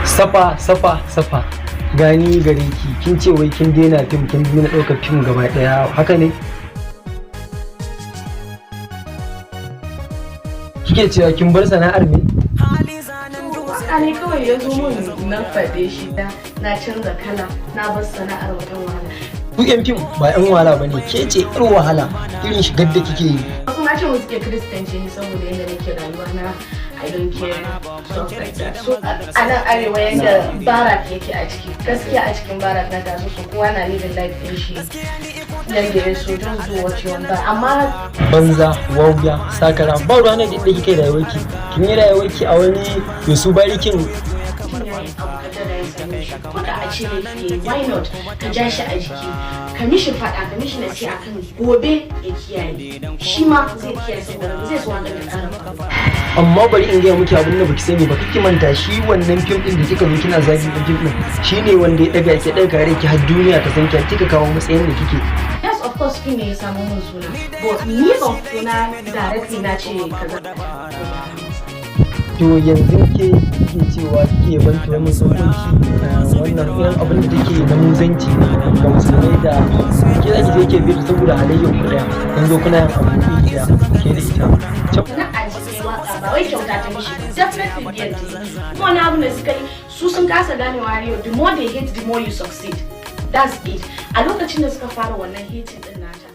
Safa, Safa, Safa, gani gare ki. Kin ce wai kin daina fim, kin daina ɗaukar fim gaba ɗaya, haka ne? Kike cewa kin bar sana'ar ne? Waka ne kawai ya zo mun na faɗe shi da na canza kala, na bar sana'ar wajen wahala. Ku yan fim ba yan wahala bane, ke ce yar wahala, irin shigar da kike yi. Wasu ma ce wasu ke Kristanci ne saboda yadda nake rayuwa na, I don't care, stuff like that. So a nan Arewa, yadda barak yake a ciki, gaskiya a cikin barak na taso, so kowa na living life din shi yadda ya so. Just do what you want ba, amma Banza, wauya, sakara, ba ruwa na da kike rayuwarki. Kin yi rayuwarki a wani yusu barikin. Mutum ya yi abu kaza da ya same shi, ko da a ce laifi yayi, why not ka ja shi a jiki, ka mishi faɗa, ka mishi nasiha akan gobe ya kiyaye? Shi ma zai kiyaye saboda ba zai so hakan ya ƙara faruwa. Amma bari in gaya miki abin da baki sani ba. Kike manta shi wannan fim din da kika zo kina zagi din, fim din shine wanda ya daga ki, daga kare ki har duniya ta san ki, kika kawo matsayin da kike. Yes, of course, fim ne ya samu mun suna, but ni ban fito na directly na ce kaza. To yanzu ke kike cewa kike ban tunanin hukunci wannan irin abin da take na muzanci ga Musulmai, da ke zaki je ke bi saboda halayyar ku daya, kun zo kuna yin abu iri daya ke da ita. Sana'a ce ta waka, ba wai kyauta ta mishi ba, definitely biyan ta yi. Kuma wani abu da suka yi, su sun kasa ganewa har yau, the more they hate, the more you succeed. That's it. A lokacin da suka fara wannan hating din nata